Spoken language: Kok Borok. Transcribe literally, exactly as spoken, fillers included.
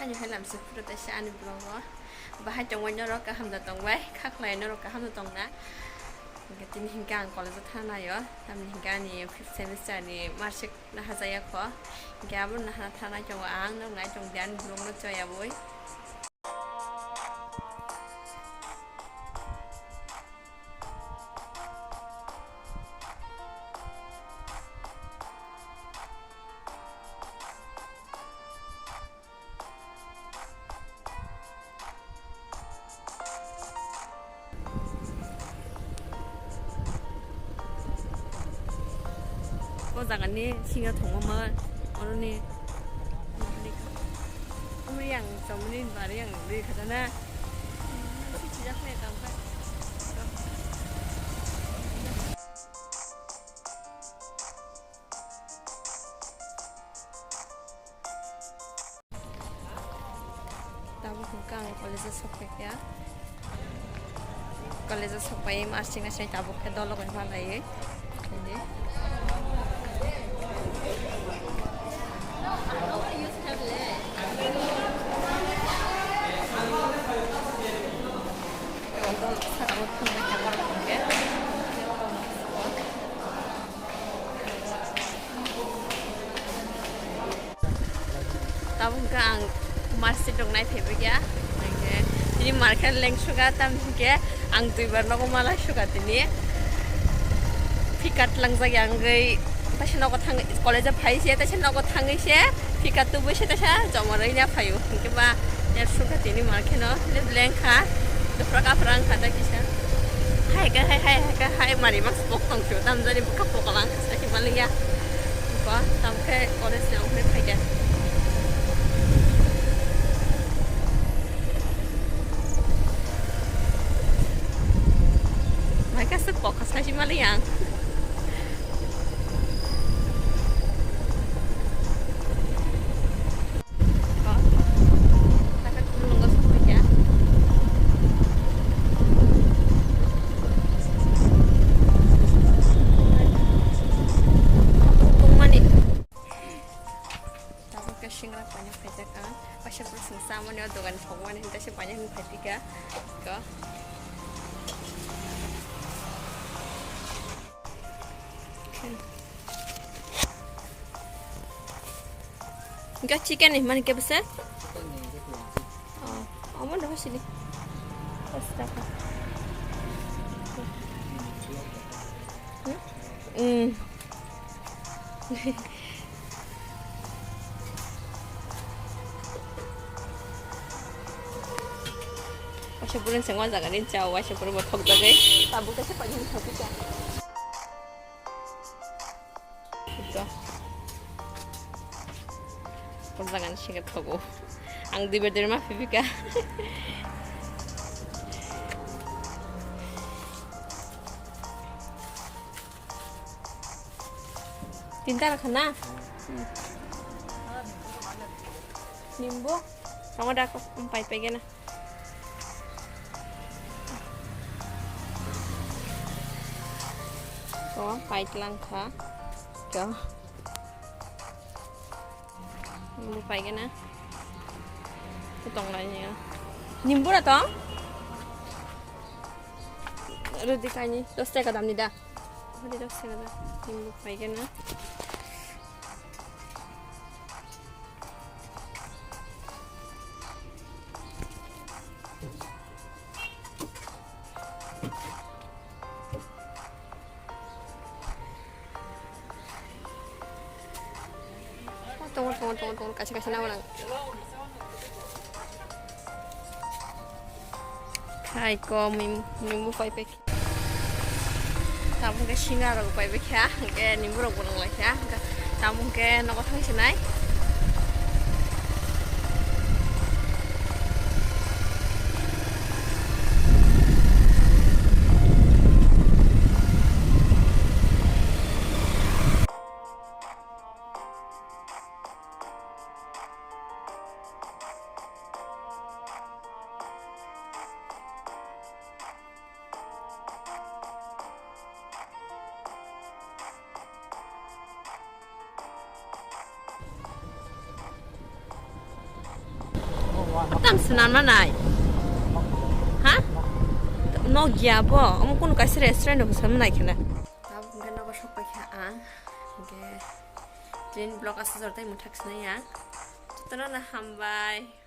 Ani hai lamsok phuru taisa ani vlog o. Bahai tongwi norok kaham da tongbai, khaklai norok kaham da tongna. Hingke tini hingke ang college o thana naio, tamni hingke ani fifth semester ni marksheet nahajaya kho. Hingke abo nahana thana tongo ang, norok nai tong di ani vlog no choyabwi. O jaga ni singa thwngma ma, oro ni. Umri ang chomni bari ang ri khata na. Sijak nai tang pa. Tabuk hwnkhe ang college o sokphaikha. College o sokphaiwi masingna sai tabuk khe dolo bai malaiwi. Tabuk hwnkhe ang marksheet rok nai phaibai kha. Hwnkhe tini market leng suga, tam hwnkhe ang duibar nogo malai suga tini. Pickup langjak ya wngwi taisa nogo thang, college o phai se, taisa nogo thangwi se, pickup tubui se, taisa joma rwina phaio. Hwnkhe ba ya suga tini market no, le leng kha, dopra kapra wngkha ta kisa. Hai khe hai, hai, hai khe hai, mari mas pok tong sio, tam jani bwkha pok lang kha, sai maliya. Ba, tam khe college ni ongkhorwi phaikha. Mai kha swk kok kha sai si mali ang. Ko. Kha kha khulungo sokphaikha. Tongmani. Tabuk khe singra paina phaijak ang. Waisa pura chwng chamani o dogan thokmani hwnwi kaisa paina hwnwi phai phika. Ko. Hwnkhe chicken ni hwnmani khe bwsa? Oh, omo doho sini. Dos taka. Hmm? Hmm. Waisa burun sengma jaga ni chao, waisa burun bo thok jagwi. Tabuk kaisa paini thok kha. Ito. Kok jaga ni sengma thogo. Ang dibe dibe ma phibika. Tinta rakha na? Nimbo? Tongo da ko, um, pai pai gena. Ko, pai tlang kha. Ko. Nimbo pai gena. Ko tong lai ni. Nimbo ra tong? Rudi kaini, dos taka dam ni da. Hadi dos taka da. Nimbo pai gena. Tongo, tongo, tongo, tongo, kaisa, kaisa nang nang. Khai ko, mim-, mimbo pai pai. Tamo hwnkhe singa rok pai pai kha, hwnkhe nimbo rok bo nang lai kha, hwnkhe tamo hwnkhe nogo thang sinai. Tam swnam na nai. Ha? Nokya bo. Omo kunu kaisa restaurant rok swnam nai khena. Tabuk hwnkhe nogo sok paikha ang. Hwnkhe tini vlog aswk jora tei mwthak swnai ya. Jotono no hambai.